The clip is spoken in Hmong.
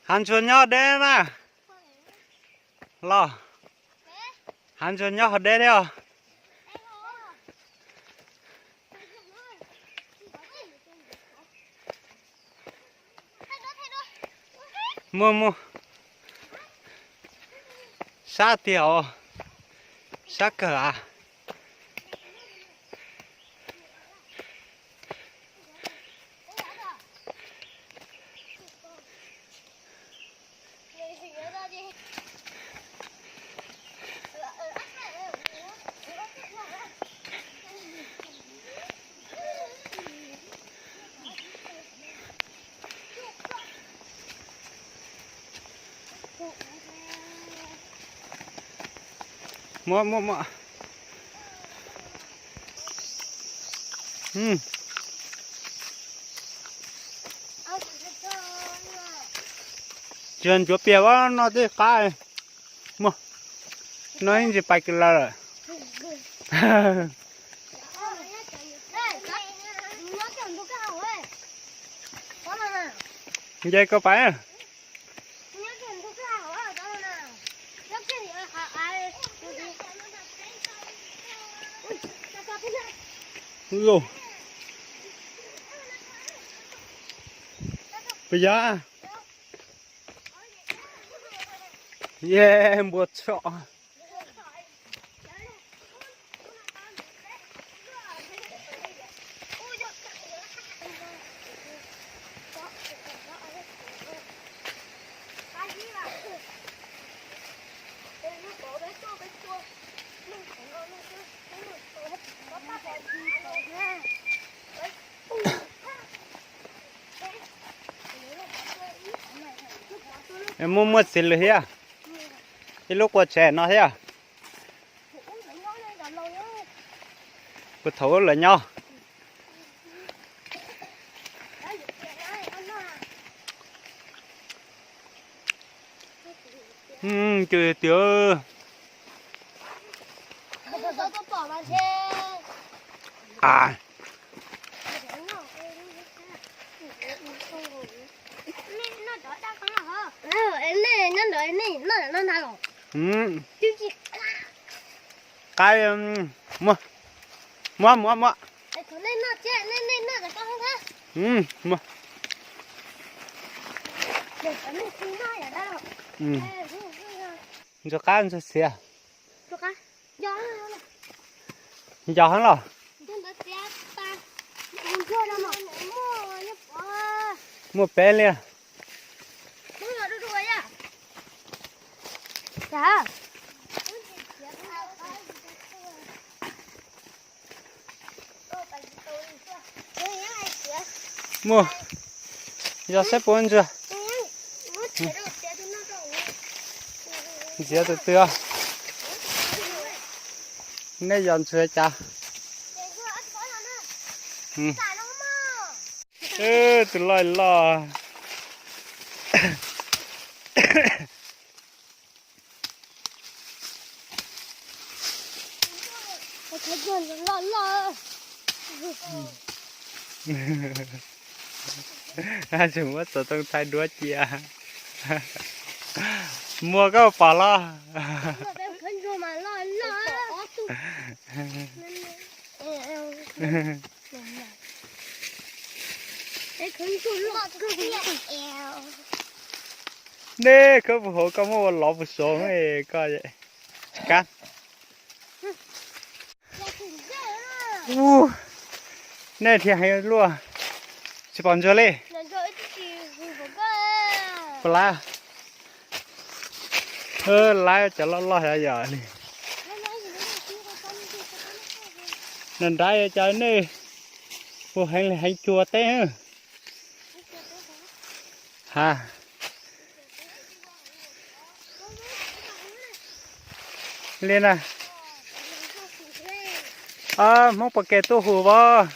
Hav ntsuag nyob deb na. Los, hav ntsuag nyob hauv deb thiab os. Muaj muaj. Sab tiag os. Sab kawg as. Muab, muab, muab. Tsis ncuav pias, noj tej qab. Muab, noj ib ntsis pais kws lawm. Nce koj pais. Pes yog? Ye, npua tsom. Muaj muaj txiv lws thiab. Ib lub qua tsev no thiab. Kuv thaum ub lawv nyob. Cus tiag. Qab, muab, muab, muab. Ntsuag qab ntsuag xiav. Nco heev los? Muaj peb li. Muaj, yog saib puas ntsuag. Ntxiav tus twg? Nej yog ntsuag cas? Tus loj loj. Tsis muab xov tooj thaij duab cia. Muaj koj pom los? Nej khawb puas hauv koj muab ua lov puas suav koj. Tsis kab. Nej dhia heev luaj. Tsis pom ntsuag li. Puas laib? Laib cov loj loj yom li. Nram nrad cov nej puas heev li heev cuag teb. Ha. Li na. Hmoob pom kev tuaj hu as.